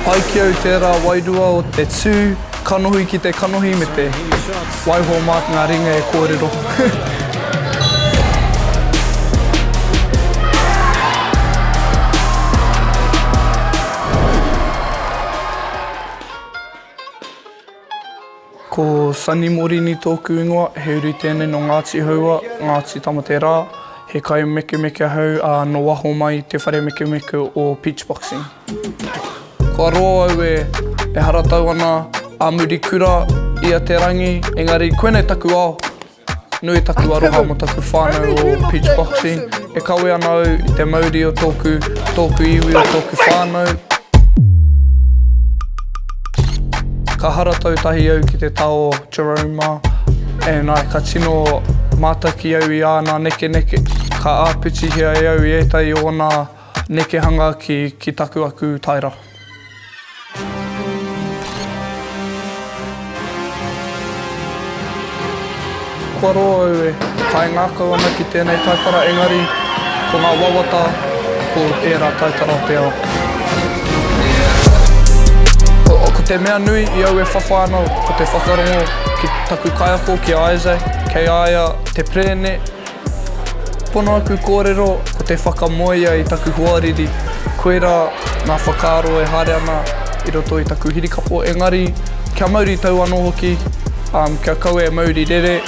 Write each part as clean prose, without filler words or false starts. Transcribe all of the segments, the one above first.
Pai ki au tērā wairua o te tū kanohi ki te kanohi me te waiho mā ngā ringa e kōrero. Ko Sonny Morini tōku ingoa, he uri tēnei nō Ngāti Haua, Ngāti Tamaterā, he kaimekemeke ahau, ā, nō waho mai i te whare mekemeke o Peach Boxing. Kua roa au e haratau ana ā muri kura ia te rangi, engari koinei taku ao. Nui taku aroha mō taku whānau o Peach Boxing. E kawe ana au i te mauri o tōku, tōku iwi, o tōku whānau. Ka haratau tahi au ki te taha o Jerome mā, and ai, ka tino mātaki au i āna nekeneke. Ka āpitihia e au i ētahi o ōna nekehanga ki, ki taku aku taera. Kua roa au e kaingākau ana ki tēnei taitara engari ko ngā wawata ko ērā taitara o te ao. Ko te mea nui i au e whawhai ana ko te whakarongo ki taku kaiako ki a Isaac, kei a ia te perene Pono aku kōrero, ko te whakamoea i taku hoariri, koirā ngā whakaaro e haere ana i roto i taku hirikapo, engari kia mauri tau anō hoki, kia kaua e mauri rere.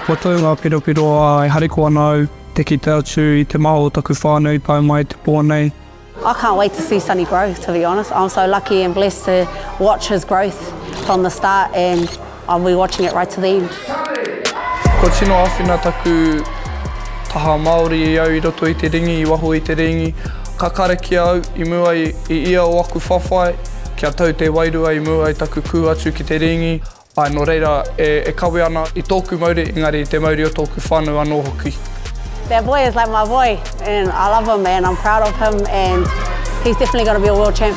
Kua tau ngā piropiro, ā, e harikoa ana au te kite atu i te maha o taku whānau i tae mai te pō nei. I can't wait to see Sonny grow, to be honest. I'm so lucky and blessed to watch his growth from the start and I'll be watching it right to the end. Kua tino āwhina taku taha Māori i au i roto i te ringi, i waho i te ringi. Ka karakia au i mua i ia o aku whawhai, kia tau te wairua i mua i taku kū atu ki te ringi. Āe, nō reira, e kawe ana i tōku mauri, engari i te mauri o tōku whānau anō hoki. That boy is like my boy and I love him and I'm proud of him and he's definitely gonna be a world champ.